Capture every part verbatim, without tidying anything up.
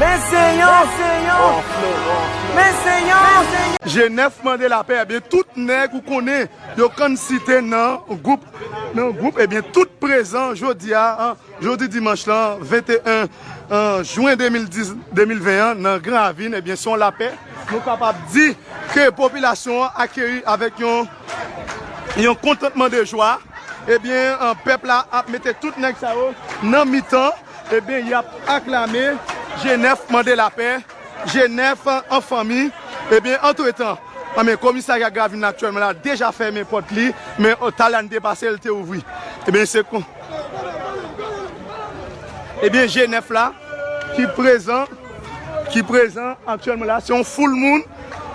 Men se yon, men se yon, men se yon. G nèf mande lapè, ebyen tout nèg ou konnen yo konn site nan gwoup, nan gwoup, ebyen tout prezan jodi a, an, jodi dimanch lan, venteyen, an, jen de mil dis, de mil ven an, nan Gran Ravin, ebyen se yon lapè. Nou kapab di ke popilasyon an akeyi avèk yon, yon kontantman de jwa. Ebyen, an, pèp la ap mete tout nèg sa yo nan mitan. Ebyen, y ap aklame G nèf mande lapè, G nèf an fanmi. Ebyen, antretan, anben, komisarya Gravin aktyèlman la deja fèmen pòt li, men, o, talè a n te pase, l te ouvri. Ebyen, se kon, ebyen, G nèf la ki prezan, ki prezan aktyèlman la, se yon foul moun,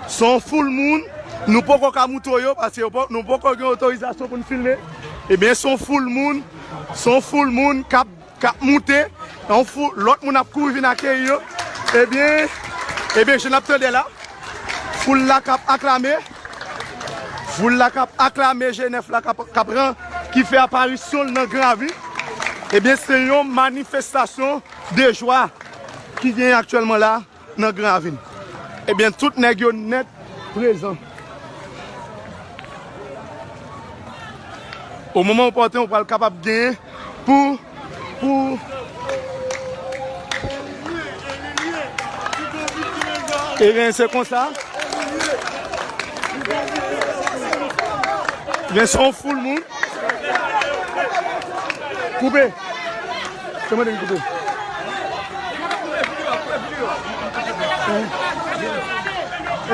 se yon foul moun. Nou poko ka moutre yo, paske yo po-, nou poko gen otorizasyon pou n filme. Ebyen, se yon foul moun, se yon foul moun k ap k ap moute, yon foul, lòt moun ap kouri vin akeyi yo. Ebyen, ebyen, jan n ap tande la, foul la k ap aklame, foul la k ap aklame G nèf la k ap, k ap ran, ki fè aparisyon l nan Gran Ravin. Ebyen, se yon manifestasyon de jwa ki genyen aktyèlman la nan Gran Ravin. Ebyen, tout nèg yo nèt prezan. O moman opòten, ou pral kapab genyen pou, pou, ebyen, se konsa. Ebyen, se yon foul moun. Koupe. Se mwen ki koupe.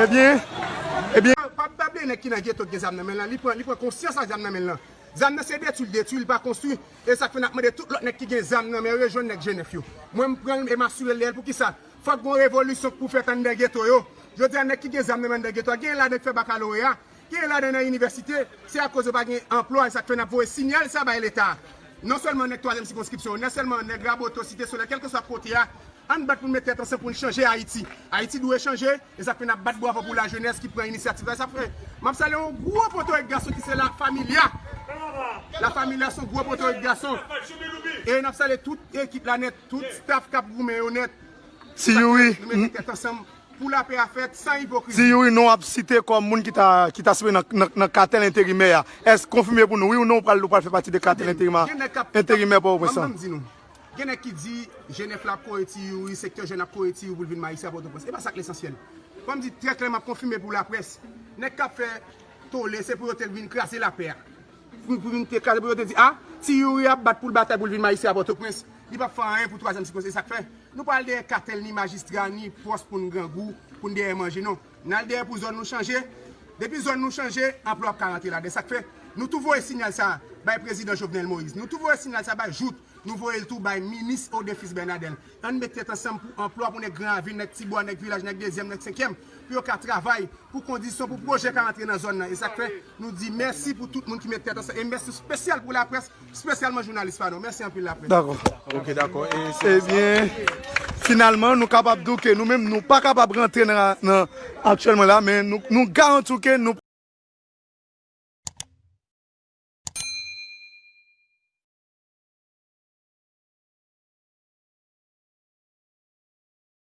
Ebyen, ebyen. Pa, pa bliye nèg ki nan geto ki gen zam nan men l lan, li pran, li pran konsyans ak zam nan men l lan. Zam nan se detwi l detwi, li pa konstwi. E sa k fè n ap mande tout lòt nèg ki gen zam nan men yo rejwenn nèg G nèf yo. Mwen, m pran l e m asire l dèyè l. Poukisa? Fòk gen yon revolisyon k pou fèt anndan geto yo. Jodi a, nèg ki gen zam nan men anndan geto a, genyen ladan ki fè bakaloreya, genyen ladan nan inivèsite. Se akoz yo pa gen anplwa, e sa k fè n ap voye siyal sa bay Leta. Non sèlman nèg twazyèm sikonskripsyon, non sèlman nèg Raboto, Site Solèy, kèlkeswa kote a, ann bat pou n met tèt ansanm pou n chanje Ayiti. Ayiti dwe chanje, e sa k fè n ap bat bravo pou lajenès ki pran inisyativ la. Sa fè, m ap salye yon gwo potorik gason ki se La Familia. La Familia se yon gwo potorik gason. E n ap salye tout ekip la nèt, tout staff k ap goumen yo nèt. Ti Youri, nou mete tèt ansanm pou lapè a fèt san ipokrizi. Ti Youri, non w ap site kòm moun ki ta, ki ta sipoze nan, nan, nan katèl enterimè a. Èske konfime pou nou, wi ou non, ou pral, ou pral fè pati de katèl enterimè, enterimè Pòtoprens lan? Ban m di nou. Gen nèg ki di G nèf la ap kore Ti Youri, sektè jèn ap kore Ti Youri pou l vin majistra Pòtoprens. E pa sa k lesansyèl. Ban m di trè klè, m ap konfime pou laprès. Nèg k ap fè tole, se pou yo te vin kraze lapè a. Pou, pou vin te kraze, pou yo te di, a, Ti Youri ap bat pou l batay pou l vin majistra Pòtoprens. Li p ap fè anyen pou twazyèm sikonskripsyon. E sa k fè, nou pral dèyè katèl, ni majistra, ni pòs pou n grangou, pou n dèyè manje, non. N al dèyè pou zòn nou chanje. Depi zòn nou chanje, anplwa ap ka rantre ladan. Sa k fè, nou tou voye siyal sa bay prezidan Jovenel Moïse. Nou tou voye siyal sa bay Jouthe. Nou voye l tou bay minis Audefis Bernadel. Ann met tèt ansanm pou anplwa pou nèg Gran Ravin, nèg Tibwa, nèg Vilaj, nèg Dezyèm, nèg Senkyèm, pou yo ka travay, pou kondisyon, pou pwojè ka rantre nan zòn nan. E sa k fè, nou di mèsi pou tout moun ki met tèt ansanm. E mèsi espesyal pou laprès, espesyalman jounalis pa nou. Mèsi anpil, laprès. Dakò. Ok, dakò. E se Ebyen, finalman, nou kapab di w ke nou menm, nou pa kapab rantre nan, nan, aktyèlman la, men nou, nou garanti w ke nou,